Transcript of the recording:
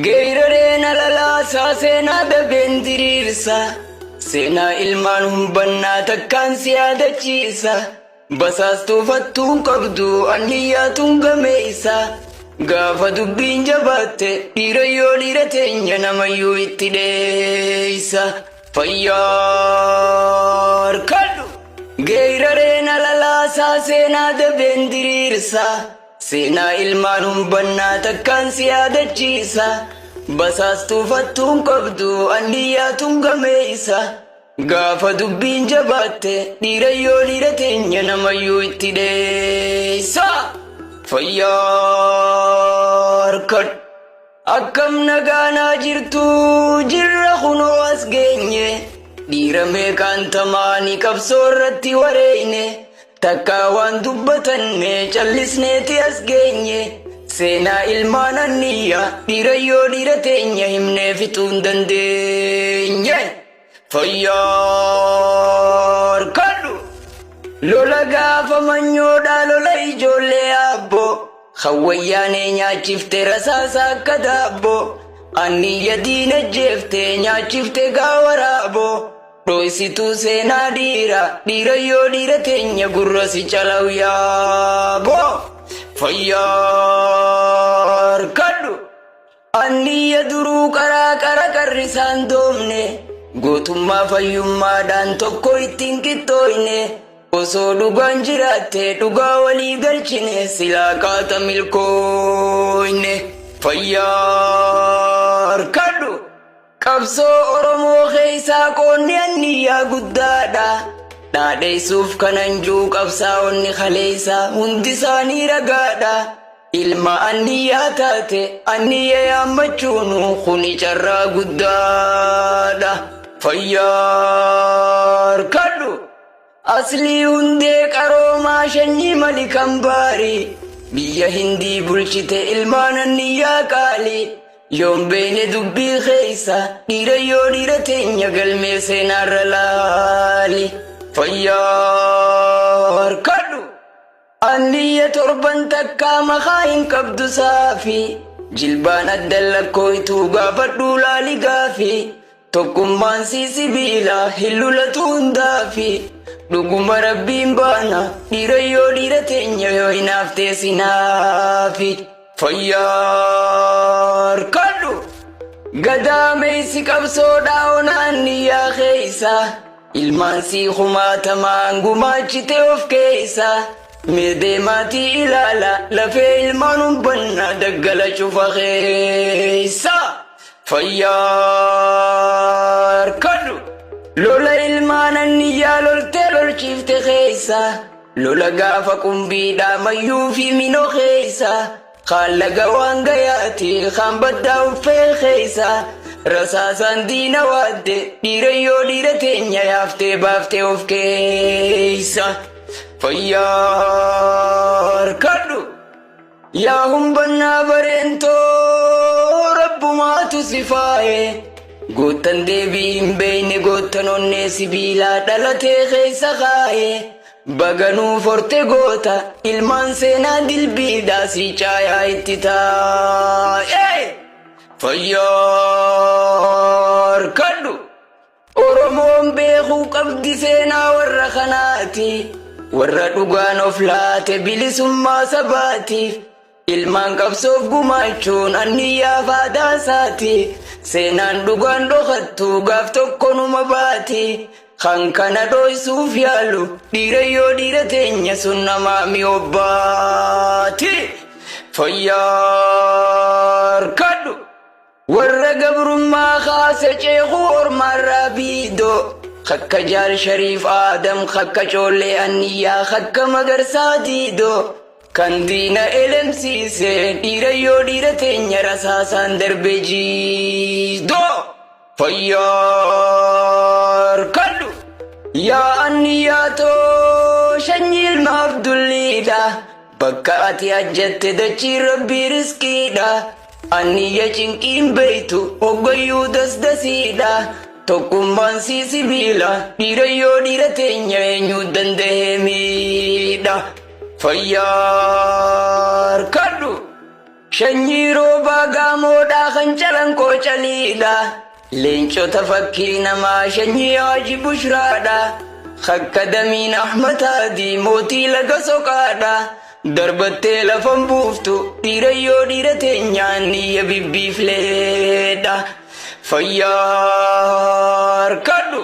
Geerareen alalaasaa seenaa dabeen diriirsa. Seenaa ilmaan humbannaa takkaan si yaadachiisa. Basaastuu fattuun qabdu anniyyaatuun gameessa. Gaafa dubbiin jabaatte dhiirayyoo dhiira teenya namayyuu itti dheeysa. Fayyaa harkadhu. Geerareen alalaasaa seenaa dabeen diriirsa. Seenaa ilmaan humbannaa takkaan si yaadachiisa. Basaastuu fattuun qabdu anniyyaatuun gameessa. Gaafa dubbiin jabaatte dhiirayyoo dhiira teenya namayyuu itti dheeysa. Fayyaa harkadhu. Akkam nagaanaa jirtu jirra kunoo as geenye. Dhiira meeqaan tamaanii qabsoo irratti wareeyne. Takkaa waan dubbatanne callisneeti as geenye. Seenaa ilmaan anniyyaa dhiirayyoo dhiira teenya himnee fixuu hin dandeenye. Fayyaa harkadhu. Lola gaafa manyoodhaa lola ijoollee aabboo. Hawwayyaanee nyaachifte rasaasa akka daabboo. Anniyya diina jeefte nyaachifte gaawa raaboo. Dho'isituu seenaa dhiira dhiirayyoo dhiira teenya gurra si calaw yaaboo. Fayyaa harkadhu. Anniyya duruu qaraa qara qarrisaan doomne. Gootummaa fayyummaadhaan tokko ittiin qixxooyne. Osoo dhugaan jiraatte dhugaa walii galchine silaa qaata milkooyne. Fayyaa harkadhu. Qabsoo Oromoo keessaa qoonni anniyyaa guddaadha. Dhaadheessuuf kanan juu qabsaa'onni kaleessa hundi isaanii ragaadha. Ilma anniyyaa taate anniyya yaammachuun kuni carraa guddaadha. Fayyaa harkadhu. Aslii hundee qaroomaa shanyii malikan baarii. Biyya hindii bulchite ilmaan anniyyaa qaalii. Yoon beeyne dubbii keessa dhiirayyoo dhiira teenya galmee seenaarra laali. Fayyaa harkadhu. Anniyya torban takkaa makaa hin qabdu saafi. Jilbaan addan lakkooytuu gaafadhuu laali gaafi. Tokkummaan sii sibiila hin lulatu hundaafi. Dhuguma rabbiin baana dhiirayyoo dhiira teenya yoo hinaaftee sinaafi. Fayyaa harkadhu. Gadaameessi qabsoodhaa ona anniyyaa keessa. Ilmaan sii kumaatamaan gumaachite of keessa. Mee deemaatii ilaala lafee ilmaan humbannaa daggala cufa keessa. Fayyaa harkadhu. Lola ilmaan anniyyaa loltee lolchiifte keessa. Lola gaafa qumbiidhaa mayyuu fi minoo keessa. Kaan laga waan gayaati kaan baddaa uffee keessa. Rasaasaan diina waadde dhiirayyoo dhiira teenya yaaftee baaftee of keessa. Fayyaa harkadhu. Yaa humbannaa bareentoo rabbumaatu si faaye. Goottan deebii hin beeyne goottan onnee sibiilaa dhalatee keessa kaaye. Baganuu forte goota ilmaan seenaa dilbiidhaa si caayaa itti taa'e. Fayyaa harkadhu. Oromoon beekuu qabdi seenaa warra kanaati. Warra dhugaan of laate bilisummaa sabaatiif. Ilmaan qabsoof gumaachuun anniyyaa faadaasaati. Seenaan dhugaan dhokattu gaaf tokko numa baati. Kan kana dho'isuuf yaalu dhiirayyoo dhiira teenya sun namaa mi'oobbaati. Fayyaa harkadhu. Warra gabrummaa kaase ceekuu ormaarraa biidoo. Kakka jaal Shariif Aadam, kakka coollee anniyyaa, kakka magarsaa diidoo. Kan diina elemsiise dhiirayyoo dhiira teenya rasaasaan darbe jiidoo. Fayyaa harkadhu. Yaa anniyyaatoo sanyii ilma Abdulliidha. Bakka ati ajjatte dachii rabbii riskiidha. Anniyya cinqiin beeytu hoggayyuu dasdasiidha. Tokkummaan sii sibiila dhiirayyoo dhiira teenya eenyuu danda'ee miidha. Fayyaa harkadhu. Shanyii Roobaa Gaamoodhaa kan Calanqoo caliidha. Leencota fakkii namaa shanyii Haaji Bushraadha. Akka damiin Ahmad Haadii mootii laga soqaadha. Darbattee lafan buuftu dhiirayyoo dhiira teenyaan niyya bibbiifleedha. Fayyaa harkadhu.